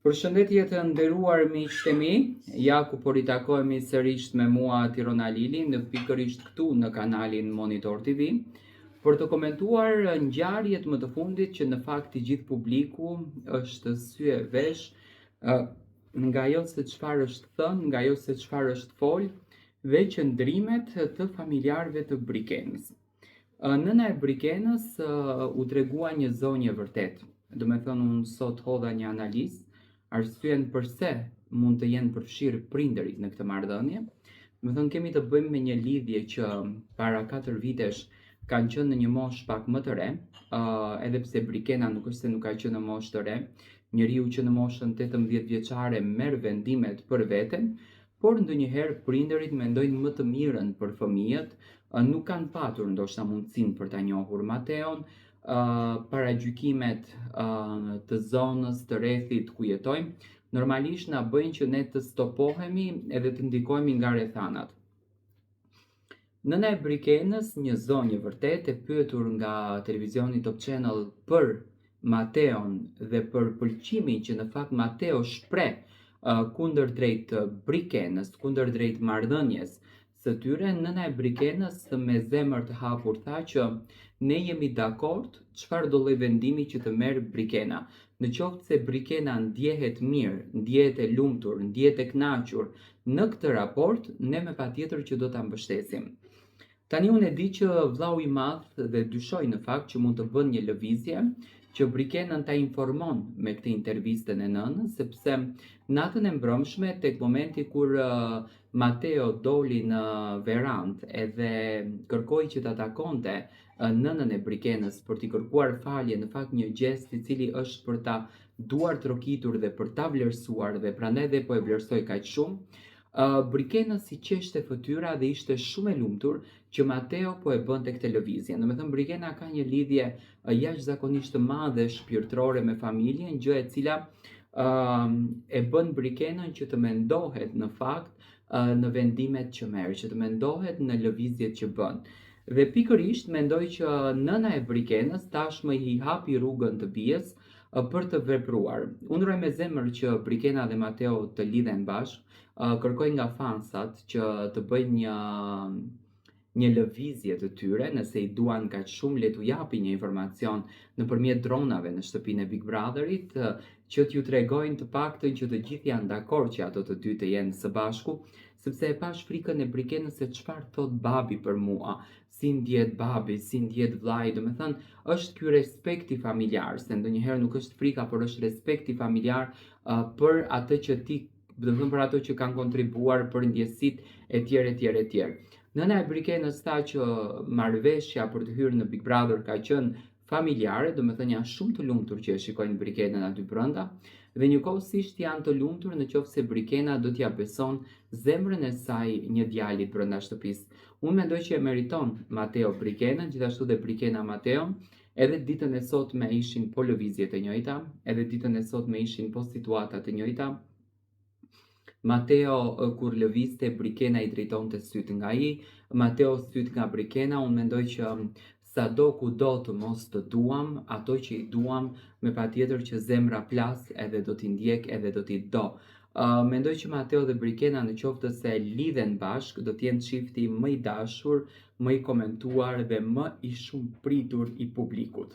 Përshëndetje të nderuar miqtë e mi, ja ku po ritakohemi sërish me mua Tiron Alili në pikërisht këtu në kanalin Monitor TV për të komentuar ngjarjet më të fundit që në fakt i gjithë publiku është sy e vesh nga ajo se çfarë është thënë, nga ajo se çfarë është fol dhe qëndrimet të familjarëve të Brikenës. Nëna e Brikenës u tregua një zonjë e vërtetë. Domethënë unë sot hodha një analizë, arsyen përse mund të jenë përfshirë prindërit në këtë marrëdhënie. Domethënë kemi të bëjmë me një lidhje që para 4 vitesh kanë qenë në një moshë pak më të re, uh, edhe pse Brikena nuk është se nuk ka qenë në moshë të re, njeriu që në moshën 18 vjeçare merr vendimet për veten, por ndonjëherë prindërit mendojnë më të mirën për fëmijët, nuk kanë patur ndoshta mundësinë për ta njohur Mateon, paragjykimet të zonës, të rrethit ku jetojmë, normalisht na bëjnë që ne të stopohemi edhe të ndikohemi nga rrethanat. Nëna e Brikenës, një zonjë e vërtetë, e pyetur nga televizioni Top Channel për Mateon dhe për pëlqimin që në fakt Mateo shpreh kundërdrejt Brikenës, kundërdrejt marrëdhënies së tyre, nëna e Brikenës me zemër të hapur tha që ne jemi dakord çfarëdo lloj vendimi që të merr Brikena. Në qoftë se Brikena ndjehet mirë, ndjehet e lumtur, ndjehet e kënaqur në këtë raport, ne me patjetër që do ta mbështesim. Tani unë e di që vllau i madh dhe dyshoj në fakt që mund të bën një lëvizje që Brikenën ta informon me këtë intervistën e nënës, sepse natën e mbrëmshme tek momenti kur Mateo doli në verandë edhe kërkoi që ta takonte nënën e Brikenës për t'i kërkuar falje, në fakt një gjest i cili është për ta duartrokitur dhe për ta vlerësuar dhe prandaj dhe po e vlerësoj kaq shumë. Brikenës i qeshte fytyra dhe ishte shumë e lumtur që Mateo po e bënte këtë lëvizje. Domethënë Brikena ka një lidhje jashtëzakonisht të madhe shpirtërore me familjen, gjë e cila uh, e bën Brikenën që të mendohet në fakt uh, në vendimet që merr, që të mendohet në lëvizjet që bën. Dhe pikërisht mendoj që nëna e Brikenës tashmë i hapi rrugën të bijës për të vepruar. Unë uroj me zemër që Brikena dhe Mateo të lidhen bashkë, kërkoj nga fansat që të bëjnë një një lëvizje të tyre, nëse i duan kaq shumë, le t'u japin një informacion nëpërmjet dronave në shtëpinë e Big Brotherit, që t'ju tregojnë të paktën që të gjithë janë dakord që ato të dy të jenë së bashku, sepse e pashë frikën e Brikenës se çfarë thotë babi për mua, si ndjehet babi, si ndjehet vllai, domethënë është ky respekti familjar, se ndonjëherë nuk është frika, por është respekti familjar uh, për atë që ti, domethënë për ato që kanë kontribuar për ndjesitë e tjerë e tjerë e tjerë. Nëna e Brikenës tha që marrëveshja për të hyrë në Big Brother ka qenë familjare, domethënë janë shumë të lumtur që e shikojnë Brikenën aty brenda dhe njëkohësisht janë të lumtur në qoftë se Brikena do t'ia beson zemrën e saj një djalit brenda shtëpisë. Unë mendoj që e meriton Mateo Brikenën, gjithashtu dhe Brikena Mateon. Edhe ditën e sotme ishin po lëvizjet e njëjta, edhe ditën e sotme ishin po situatat e njëjta. Mateo kur lëvizte Brikena i drejtonte sytë nga ai, Mateo sytë nga Brikena, unë mendoj që sado kudo të mos të duam, ato që i duam, me patjetër që zemra plas edhe do t'i ndjek edhe do t'i do. Uh, mendoj që Mateo dhe Brikena në qoftë se lidhen bashkë, do të jenë çifti më i dashur, më i komentuar dhe më i shumëpritur i publikut.